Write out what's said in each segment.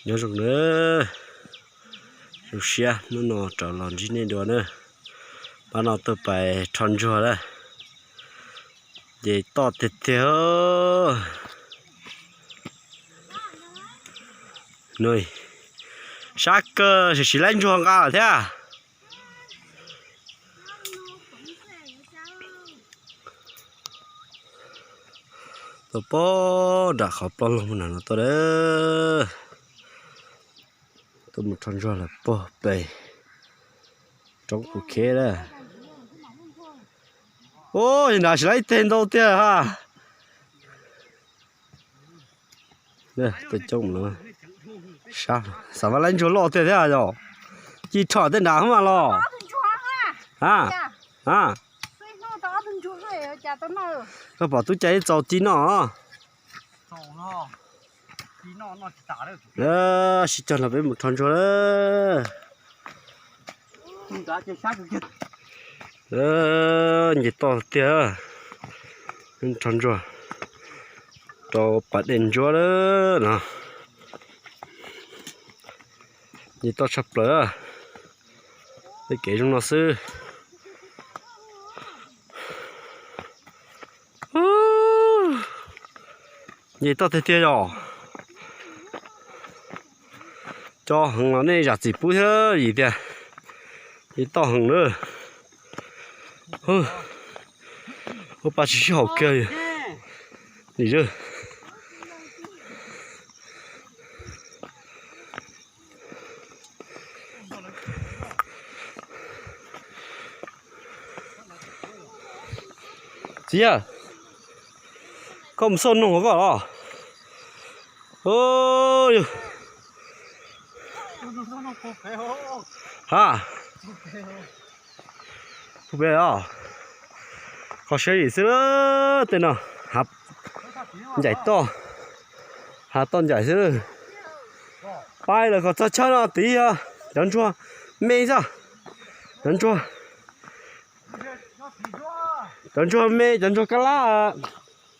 Nyob zoo na, zoo siab hnub no rov los ntsib nej dua na. Pab no tuaj pais rho ntsuag lawm, ces toj tiag tiag. Sab kawg, sim sim laib ntsuag nqa lawm thiab. Tuaj pog nram qhov ploj loog no tuaj, tuaj mus rho ntsuag lawm pog pem roob Pus Kheb lawm. Ub, nram sim laib ib teg ntau tiag ha. Xav mas laib ntsuag loj tiag thiab yog. Ci rho tej nrad mas los. Koj pom tub cai txaus ci noj. Sib cog no peb mus rho ntsuag lawm. Nce toj tiag, rho ntsuag rau pas dej ntsuab lawm no. Nce toj tshaj plaws, tej kev zoo no xwb. Nce toj tiag tiag yog. Cov heev los nej zam txim pub thiab vim tias nce toj heev na. Ua pa tsis sib haum kiag li. Txiv, koj mus xauj noog koj los. Ha, puag pem os. Qhov siab yim xwb, tej no ncaim toj, hav toj ncaim xwb. Pais lawm kom txog chaw no tid yog cov ntsuag me xwb. Cov ntsuag, cov ntsuag me, cov ntsuag kab lab,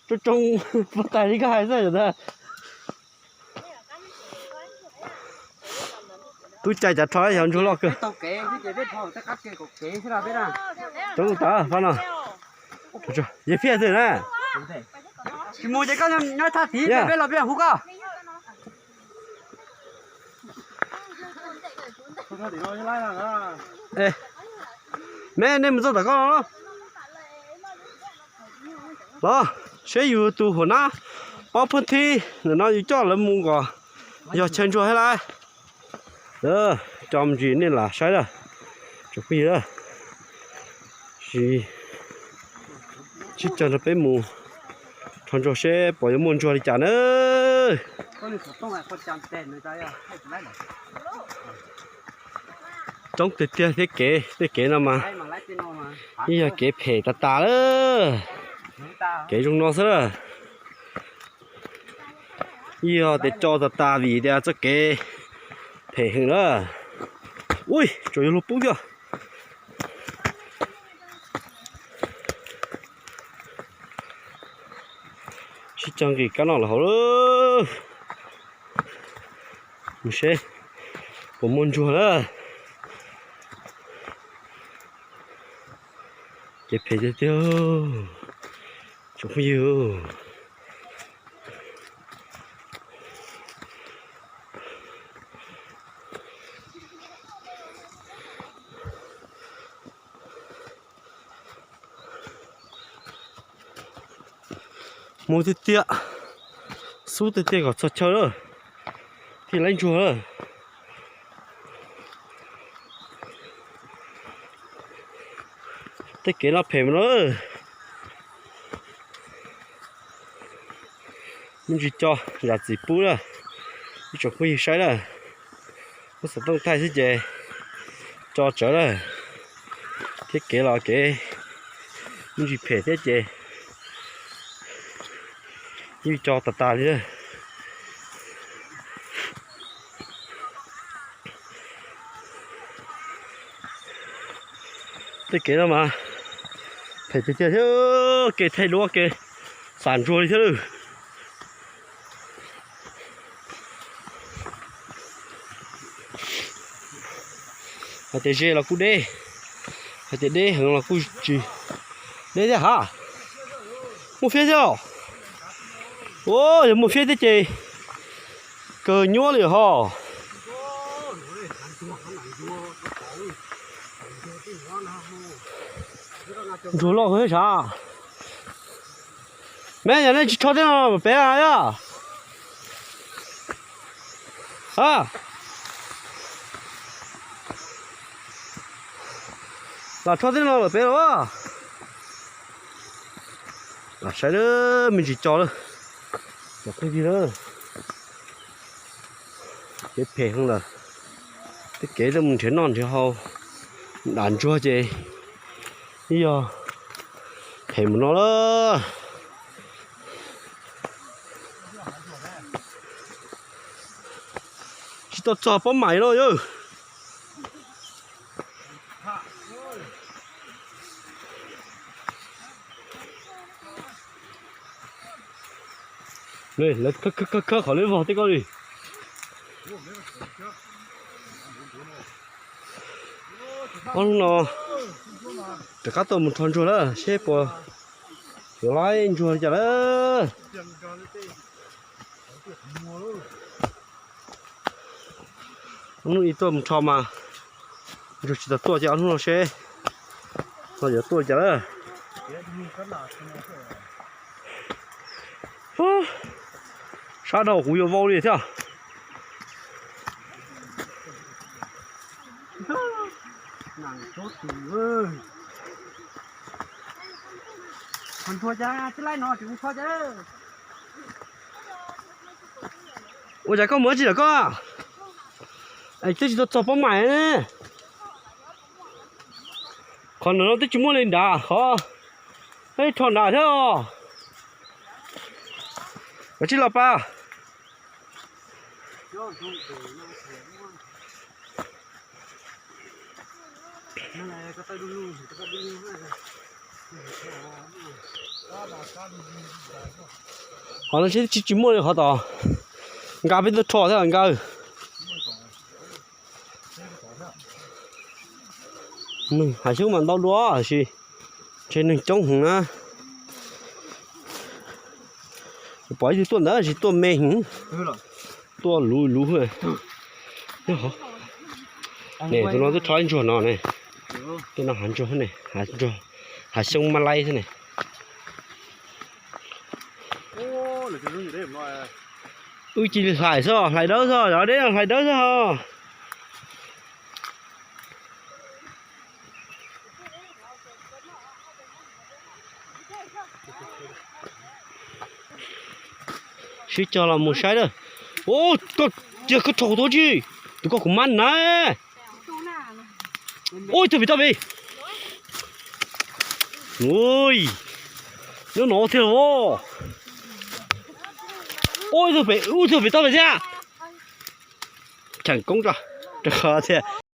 tsoo tsoo puag ta li koj hais xwb yog ntag. Tub cai cav rho xyov ntsuag loj kawg. Coob tas pab no. Yog phiaj xwb na. Tsis mus ces koj nyob thaj tid peb los peb hu koj. Me, nej mus txog tom koj los. Los, seb yus tus huam nab pob pheej thib ntawm no yus coj lawv mus kom yog chaw ntsuag thiab lauj. Coj me ntsis nej lam saib na, tsoom phooj ywg. Sib cog nrog peb mus rho ntsuag seb puas yuav muaj ntsuag li cas na. Coob tiag tiag thiab kev, tej kev no mas yeej yog kev phem tas tas lawm. Kev zoo no xwb lawm. Yeej yog tias tso tas tas vim tias txoj kev phem heev lawm. Ui, tsuas yuav luag pub thiab. Sib cog nqis kab noj los hauv lawm. Mus seb puas muaj ntsuag na. Kev phem tiag tiag, tsoom phooj ywg. Mus tiag tiag, xub tiag tiag kom txog chaw lawm thiaj laib ntsuag lawm. Tej kev no phem mas no. Me ntsis coj zam txim pub na, ib tsoom phooj ywg saib na. Muab xov tooj thaij xwb ces tso tsawv na. Thiab kev los kev me ntsis phem thiab ces yeej tso tas tas li na. Tej kev no mas phem tiag tiag thiab, kev thaij duab kev xam ntsuag li thiab lawm. Hais tias ze los kuj deb, hais tias deb heev los kuj tsis deb thiab ha. Muaj fiab thiab os. Yog muaj fiab thiab ces kawg nyuaj li ho. Ntsuag loj kawg thiab sav. Me yog nej tsis rho tej no pem yog? Los rho tej no lawm pem los. Los saib lawm, me ntsis co lawm. Cov phooj ywg lawm, kev phem heev lawm. Tej kev mus nrhiav noj nrhiav haus, dam ntsuag ces ib yog phem mus no lawm. Tsis tau txog pob mais no yog. Lawv khawb khawb qhov lawv vog tej ko li. Ob hnub no rov qab tuaj mus rho ntsuag lawm seb puas yuav laib ntsuag li cas lawm. Ob hnub ib tuaj mus rho mas ntsuag tsis tau tuaj ces ob hnub no seb no yuav tuaj li cas lawm. Sab dhau kuv yuav vau li thiab. Ua cas koj mus tsis lawm koj? Es twb tsis tau txog pob mais ne. Qhov no twb tsis muaj li nrad, qhov rho nrad thiab os. Koj tsis los pas. Qhov no tsis, tsis muaj li qhov tod. Nqa peb tuaj rho thiab nkawd. Hav xyoob mas ntau dua tab sis ntshe neeg coob heev na. Pom ib tug tuaj ntawd tsis tuaj me heev, tuaj luv luv. Ne, tus no twb rho ib ntsuag no ne. Tej no hav ntsuag ne, hav xyoob mab laib xwb ne. Wb cia li hlais xwb, hlais dawb xwb, cov deb no hlais dawb xwb ho. Sib cog los mus saib na. Ua, cia koj rho kuv tus tsi, tus koj kuv mab na. Ua, ib tug pem toj pem. Ua, nyob no thiab los. Ua, ib tug pem, ib tug pem toj pem thiab. Cheem koob tso, rau qhov tias